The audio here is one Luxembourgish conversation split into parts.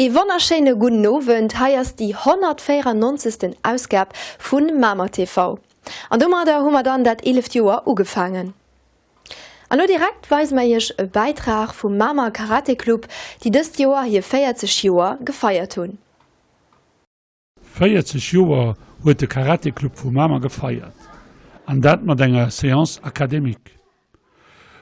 Ee wonnerschéine gudden Owend, hei ass déi 194. Ausgab vu Mamer TV. An domadder hu mer dann dat eeleft Joer ugefaangen. An lo direkt weise mer iech e Bäitrag vum Mamer Karate Club, déi dëst Joer hir 40 Joer gefeiert hunn. 40 Joer huet de Karate Club vu Mamer gefeiert, an dat mat enger Séance académique,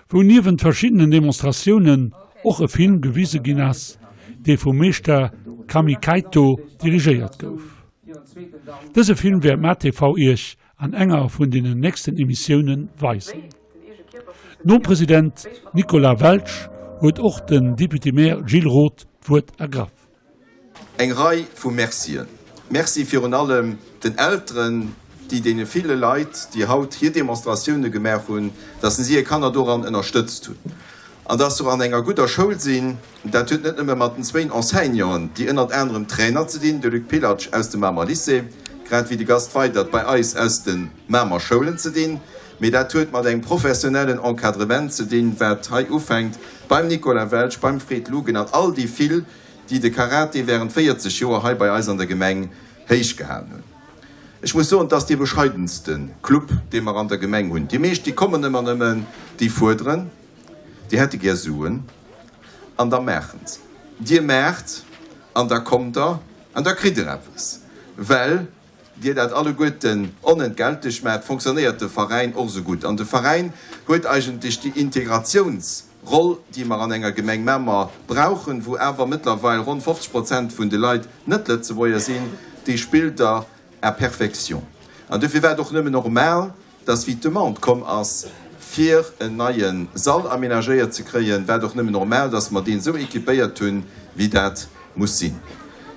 wou niewent verschiddenen Demonstratiounen och e Film gewise ginn ass, dee vum Meeschter Kami Kaito dirigéiert gouf. Dëse Film wäert MaTV iech an enger vun den nächsten Emissioune weisen. Nom President Nicolas Welsch huet och den Député-Maire Gilles Roth d'Wuert ergraff. Eng Rei vu Mercien. Merci virun allem den Elteren, déi deene ville Leit, déi haut hir Demonstratioune gemaach hunn, dass se hir Kanner doran ënnerstëtzt hunn an dass se och an enger gudder Schoul sinn. Dat huet net nëmme mat den zwéin Enseignanten, déi ënnert anerem Trainer ze dinn, de Luc Pilatsch aus dem Mamer Lycée, grad wéi de Gast Weydert bei eis aus de Mamer Schoulen ze dinn, mee dat huet mat engem professionellen Encadrement ze dinn, wat hei ufänkt beim Nicolas Welsch, beim Fred Lugen an all déi vill, déi de Karate während 40 Joer hei bei eis an der Gemeng héich gehalen hunn. Ech muss soen, et ass dee bescheidenste Club, dee mer an der Gemeng hunn. Déi meescht, déi kommen ëmmer nëmmen, déi fuerderen, déi hätte gär Suen an da maachen se. Dir maacht an da kommt der an da kritt der eppes, well Dir dat alleguerten onentgeltlech maacht, fonctionnéiert de Veräin och esou gutt. An de Veräin huet eigentlech déi Integratiounsroll, déi mer an enger Gemeng Mamer brauchen, wou awer mëttlerweil ronn 50 Prozent vun de Leit net Lëtzebuerger sinn, déi spillt Der à perfection. An dofir war et och nëmmen normal, dass wéi d'Demande komm ass, fir en neie Sall aménagéiert ze kréien, war et och nëmmen normal, dass mer deen esou équipéiert hunn, wéi dat muss sinn.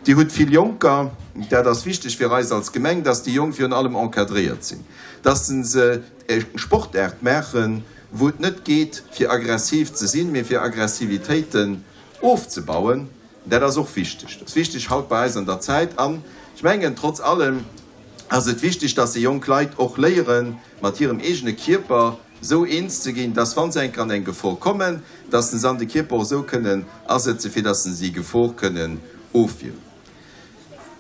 Dir hutt vill Jonker, dat ass wichteg fir eis als Gemeng, dass déi Jonk virun allem encadréiert sinn, dass se eng Sportaart maachen, wou et net geet, fir aggressiv ze sinn, mee fir Aggressivitéiten ofzebauen. Dat ass och wichteg. Dat ass wichteg haut bei eis an der Zäit. An ech mengen, trotz allem ass et wichteg, dass déi jonk Leit och léieren, mat hirem eegene Kierper esou eens ze ginn, dass, wa se eng Kéier an eng Gefor kommen, dass se an de Kierper och esou kënnen asëtzen, fir dass se déi Gefor kënnen ofwieren.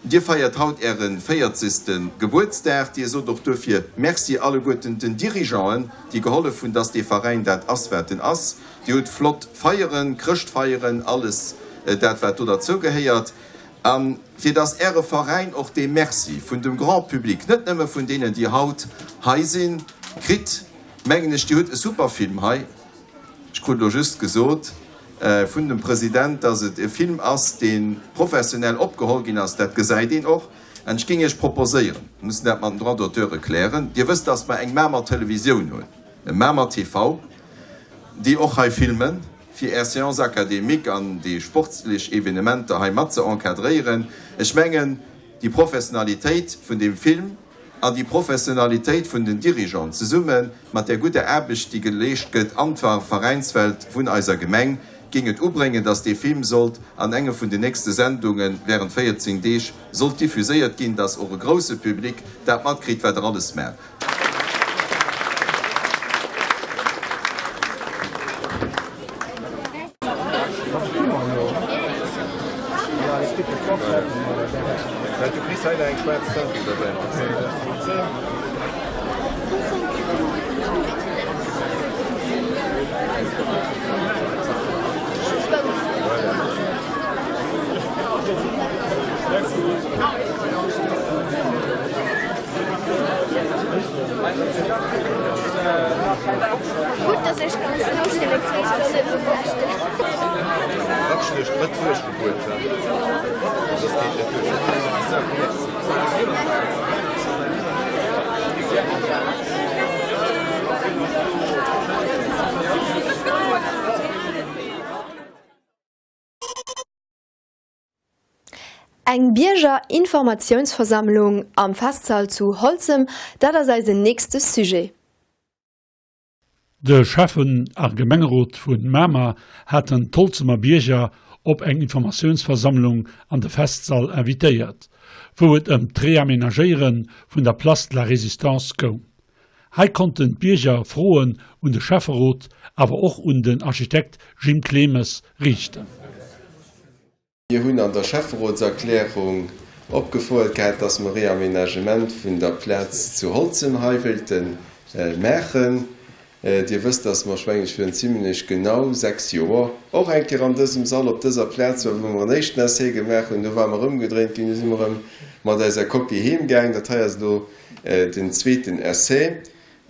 Dir feiert haut Äre véierzegste Gebuertsdag. Dir sot och duerfir Merci alleguerten den Dirigeanten, déi gehollef hunn, dass dee Veräin dat ass, wat en ass. Dir hutt flott Feieren, Chrëschtfeieren, alles dat, wat do derzou gehéiert. A fir dass Äre Veräin och dee Merci vun dem Grand public, net nëmme vun deenen, déi haut hei sinn, kritt, mengen ech, Dir hutt e super Film hei. Ech krut elo just gesot vun dem President, dass et e Film ass, dee professionell opgeholl ginn ass. Dat gesäit een och. An ech géing Iech proposéieren, mir mussen dat mat den Droits d'auteure klären, Dir wësst, dass mer eng Mamer Televisioun hunn, e Mamer TV, déi och hei filmen, fir Är Séance académique an déi sportlech Evenementer hei mat ze encadréieren. Ech mengen, déi Professionalitéit vun deem Film, an déi Professionalitéit vun den Dirigeanten zesumme mat där gudder Aarbecht, déi geleescht gëtt an der Veräinswelt vun eiser Gemeng, géing et ubréngen, dass dee Film sollt an enge vun den nächste Sendunge während 14 Deeg sollt diffuséiert ginn, dass och e grousse Public dat matkritt, wat Der alles maacht. Gutt dass ech ganz no Eng Biergerinformatiounsversammlung am Festsall zu Holzem, dat ass eisen nächste Sujet. De Schäffen a Gemengerot vu Mamer haten d'Holzemer Bierger op eng Informatiounsversammlung an de Festsall invitéiert, wou et ëm d'Reamenagéiere vun der Place de la Résistance goung. Hei konnten d'Bierger Froen un de Schäfferot, awer och un den Architekt Jim Clemes riichten. Mir hunn an der Schäfferotserklärung opgefouert gehat, dass mer Reaménagement vun der Plaz zu Holzem hei wéilte maachen. Dir wësst, dass mer, ech mengen, ech virun zimlech genau 6 Joer och eng Kéier an dësem Sall op dëser Plaz waren, wou mer en éischten Essai gemaach hunn. Do ware mer ëmgedréint ginn, du si mer erëm mat eiser Kopie heemgaang. Dat hei ass elo den zweeten Essai.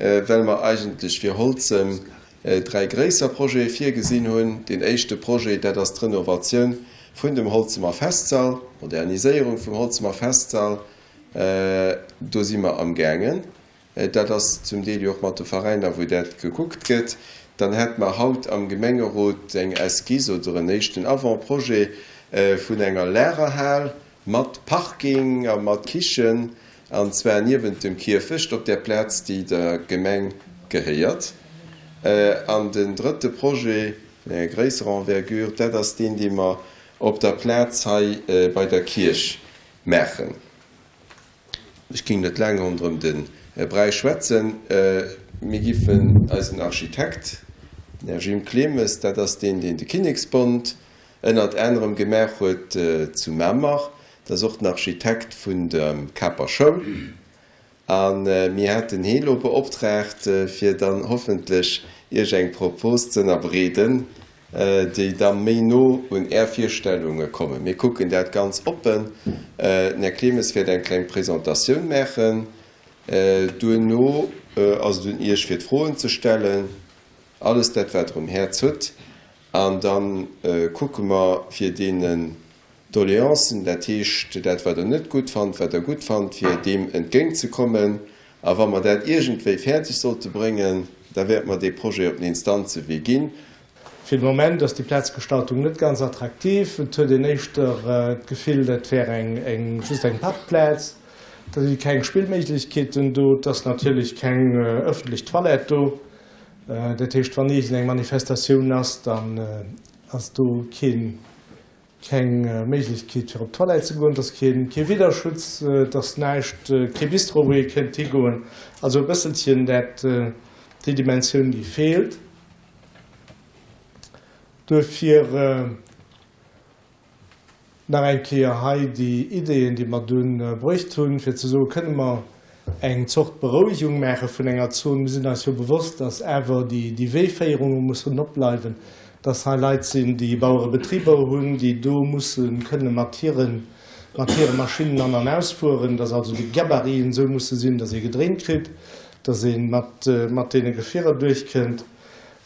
Well mer eigentlech fir Holzem 3 gréisser Projete virgesinn hunn. Deen éischte Projet, dat ass d'Renovatioun vun dem Holzemer Festsall, d'Moderniséierung vum Holzemer Festsall. Do si mer amgaangen. Dat ass zum Deel jo och mat de Veräiner, wou dat gekuckt gëtt. Dann hätte mer haut am Gemengerot eng Esquisse oder en éischten Avant-projet vun enger Lagerhal Mat Parking a mat Kichen, an zwar niewent dem Kierfecht op där Plaz, déi der Gemeng gehéiert. An den drëtte Projet vun enger gréisserer Envergure, dat ass deen, dee mer op der Plaz hei bei der Kierch maachen. Ech géing net laang ronderëm de Bräi schwätzen. Mir giffen eisen Architekt, den Här Jim Clemes, dat ass deen, deen de Kinneksbond ënnert anerem gemaach huet zu Mamer, dat ass och den Architekt vun der Caper Schoul, a mir haten hee lo beoptraagt, fir dann hoffentlech Iech eng Propos z'ënnerbreeden, déi da méi no un Är Virstellunge kommen. Mir kucken dat ganz oppen. Den Här Clemes wäert eng kleng Presentatioun maachen. Duerno ass et un Iech, fir d'Froen ze stellen, alles dat, wat Der um Häerz hutt. An da kucke mer, fir deenen Doleancen, dat heescht dat, wat Der net gutt fannt, wat Der gutt fannt, fir deem entgéintzekommen. A wa mer dat iergendwéi fäerdeg sollte bréngen, da wäerte mer dee Projet op den Instanzewee ginn. Fir de Moment ass déi Plazgestaltung net ganz attraktiv. Et huet een éischter d'Gefill, dat wär eng just eng Parkplaz. Da si keng Spillméiglechkeeten do. Et ass natierlech keng ëffentlech Toilette do. Dat heescht, wann iergend eng Manifestatioun ass, dann ass do keen, keng Méiglechkeet fir op d'Toilette ze goen, et ass keen, kee Wiederschutz, et ass näischt, kee Bistro wou ee kéint higoen. Also e bësselchen dat, déi Dimensioun déi feelt. Duerfir Nach eng Kéier hei déi Ideeën, déi mer dunn bruecht hunn, fir ze soen, Kënne mer eng Zort Berouegung maache vun enger Zon? Mir sinn eis jo bewosst, dass awer déi Weeféierunge mussen opbleiwen, dass hei Leit sinn, déi Bauerebetriber hunn, déi do musse kënne mat hire Maschinnen an an ausfueren, dass also déi Gabariten esou musse sinn, dass ee gedréint kritt, dass ee mat deene Gefierer duerchkënnt.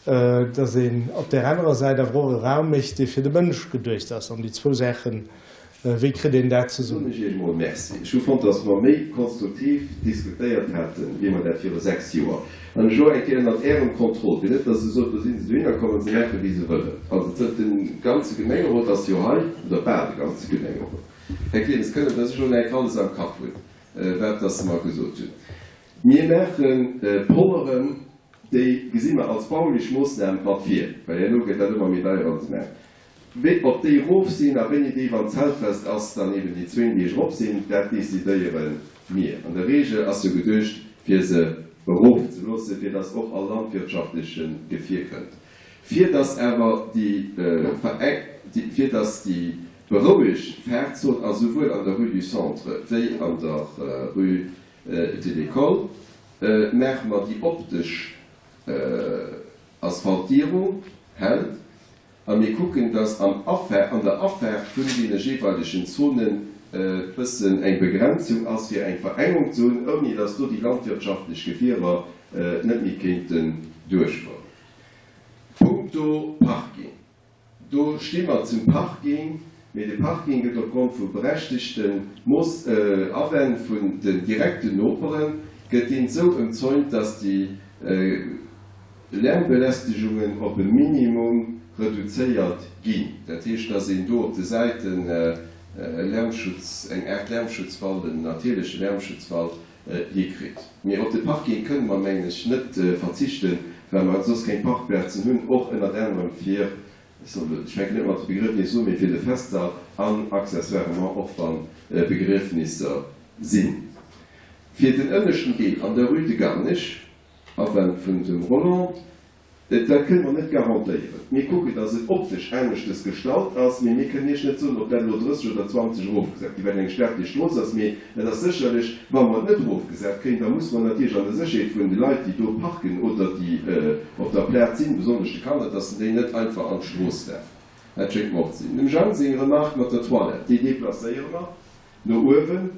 dass een op där anerer Säit awer och e Raum mécht, dee fir de Mënsch geduecht ass. An déi zwou Saachen, wéi kritt een dat zesummen? Soen ech Iech emol Merci. Ech hu fonnt, dass mer méi konstruktiv diskutéiert haten, wéi mer dat viru 6 Joer. An ech elo eng Kéier ënnert Ärem Contrôle, fir net, dass Der sot, do si se dohinner komm a se maache wéi se wëllen. Also de ganze Gemengerot ass jo hei, oder bal de ganze Gemengerot. Här Clemes, kënne Der sech elo nach alles am Kapp hunn, wat dass se mer gesot hunn? Mir maache Polleren. Déi gesi mer als baulech Moossnam mat vir, well herno gëtt dat ëmmer méi deier an esou weider. Wéi, ob déi erof sinn a wéini déi, wann d'Zeltfest ass, dann eben déi zwéin Deeg erop sinn, dat decidéiere mir. An der Regel ass jo geduecht, fir se erof ze loossen, fir dass och all landwirtschaftleche Gefier kënnt. Fir dass awer déi, fir dass déi berouegt Fahrzon a souwuel an der Rue du Centre wéi an der Rue de l'école, Maache mer déi optesch Asphaltierung hell a mir kucken, dass am Afaart, an der Afaart vun deene jeeweilegen Zonen bëssen eng Begrenzung ass, fir eng Verengung ze hunn, ouni dass do déi landwirtschaftlech Gefierer net méi kéinten duerchfueren. Punkto Parking. Do sti mer zum Parking, mee de Parking gëtt opgrond vu berechtegte Mooss Awänn vun den direkten Noperen, gëtt deen esou ëmzäunt, dass déi Lärmbelästegungen op e Minimum reduzéiert ginn. Dat heescht, dass een do op de Säiten e Lärmschutz, eng Aart Lärmschutzwall, en natierleche Lärmschutzwall hikritt. Mee op de Parking kënne mer, mengen ech, net verzichten, well mer soss keng Parkplazen hunn, och ënnert anerem fir, ech soll elo, ech fänken net mat de Begriefnis un, mee fir de Festsall an accessoirement och wa Begriefnisser sinn. Fir den ënneschten Deel an der Rue de Garnich, Awänn vun dem Roland. Dat kënne mer net garantéieren. Mir kucken, dass et optesch aneschtes gestalt ass, mee mir kënnen Iech net soen, ob dat elo 30 oder 20 erofgesat ginn, wat eng staatlech Strooss ass. Mee et ass sécherlech, wa mer et net erofgesat kréien, da musse mer natierlech an der Sécherheet vun de Leit, déi do parken oder déi op der Plaz sinn, besonnesch de Kanner, dass se déi net einfach an d'Strooss werfen. Dat schéngt mer och ze sinn. Dem Jang seng Remarque mat der Toilette, déi deplacéiere mer no uewen.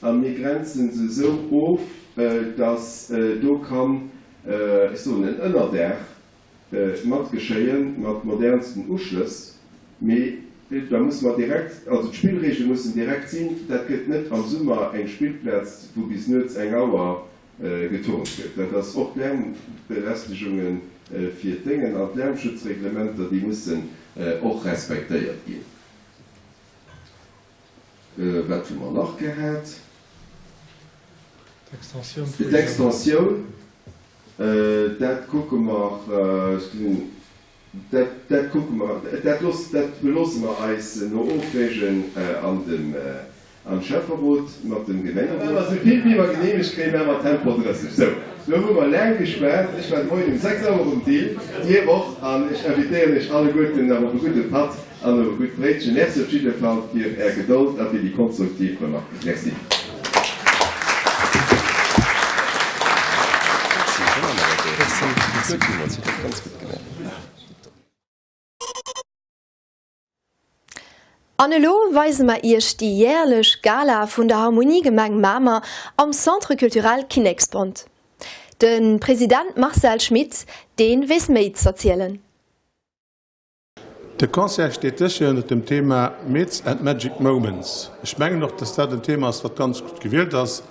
A mir grenze se esou of, datt do kann, ech soen, en Ënnerdaach mat geschéien, mat modernsten Uschlëss. Mee da musse mer direkt, also d'Spillregele mussen direkt sinn, dat gëtt net am Summer eng Spillplaz, wou bis nuets eng Auer geturnt gëtt. Dat ass och d'Lärmbelästegunge fir d'Déngen an d'Lärmschutzreglementer, déi mussen och respektéiert ginn. Wat hu mer nach gehat? D'Extensioun, dat kucke mer, ech gesinn, dat, dat kucke mer, dat looss, dat beloosse mer eis no ofwägen an dem, am Schäfferot mat dem Gemengerot. Well mer esou vill Beamer geneemegt kréien, maache mer Tempo 30. Sou, lo hu mer laang geschwat. Ech war de Moien um 6 Auer um Dill, Dir och, an ech invitéieren Iech alleguerten nach op e gudde Patt An e gutt Bréitchen. Merci op jidde Fall fir Är Gedold a fir déi konstruktiv Remarken. Merci. An elo weise mer Iech déi jährlech Gala vun der Harmoniegemeng Mamer am Centre Culturel Kinneksbond. De President Marcel Schmit, dee weess méi z'erzielen. De Concert steet dës Joer ënnert dem Thema Myths and Magic Moments. Ech mengen och, dass dat en Thema ass, wat ganz gutt gewielt ass,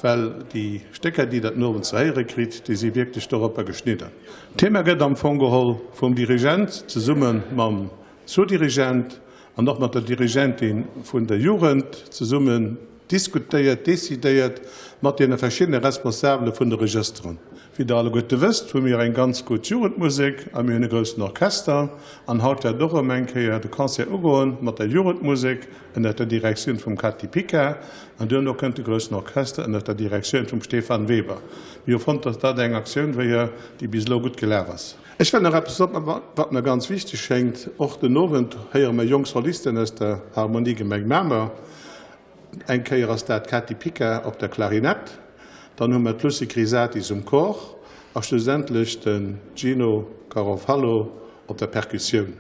well déi Stécker, déi Der den Owend ze héiere kritt, déi si wierklech doropper geschnidden. D'Thema gëtt am Fong geholl vum Dirigent zesumme mam Sous-Dirigent an och mat der Dirigentin vun der Jugend zesummen diskutéiert, decidéiert mat deene verschiddene Responsabele vun de Regësteren. Wéi Der alleguerte wësst, hu mir eng ganz gutt Jugendmusek a mir hunn e groussen Orchester. An haut wäert och erëm eng Kéier de Concert ugoen mat der Jugendmusek ënnert der Direktioun vum Cathy Picard. An duerno kënnt de groussen Orchester ënnert der Direktioun vum Stéphane Weber. Mir hu fonnt, dass dat eng Aktioun wéier, déi bis elo gutt gelaf ass. Ech wëll nach eppes soen, wat mer ganz wichteg schéngt. Och den Owend héiere mer jonk Solisten aus der Harmonie Gemeng Mamer. Eng Kéier ass dat d'Cathy Picard op der Klarinett, dann hu mer d'Lucie Grisatis um Cor a schlussendlech den Gino Garofalo op der Perkussioun.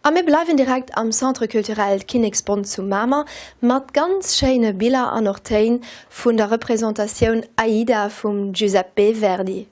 A mir bleiwen direkt am Centre Culturel Kinneksbond zu Mamer mat ganz schéine Biller an och Téin vun der Représentatioun Aida vum Giuseppe Verdi.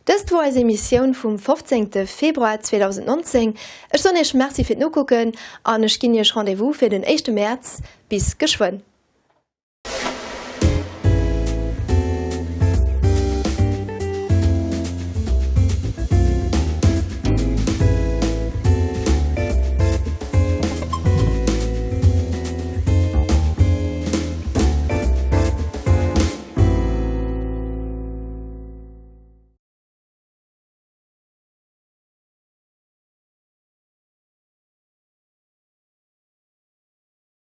Dëst wor eis Emissioun vum 15 Februar 2019. Ech soen iech Merci fir d'Nokucken an ech ginn iech Rendez-vous fir den éischte Mäerz. Bis geschwënn.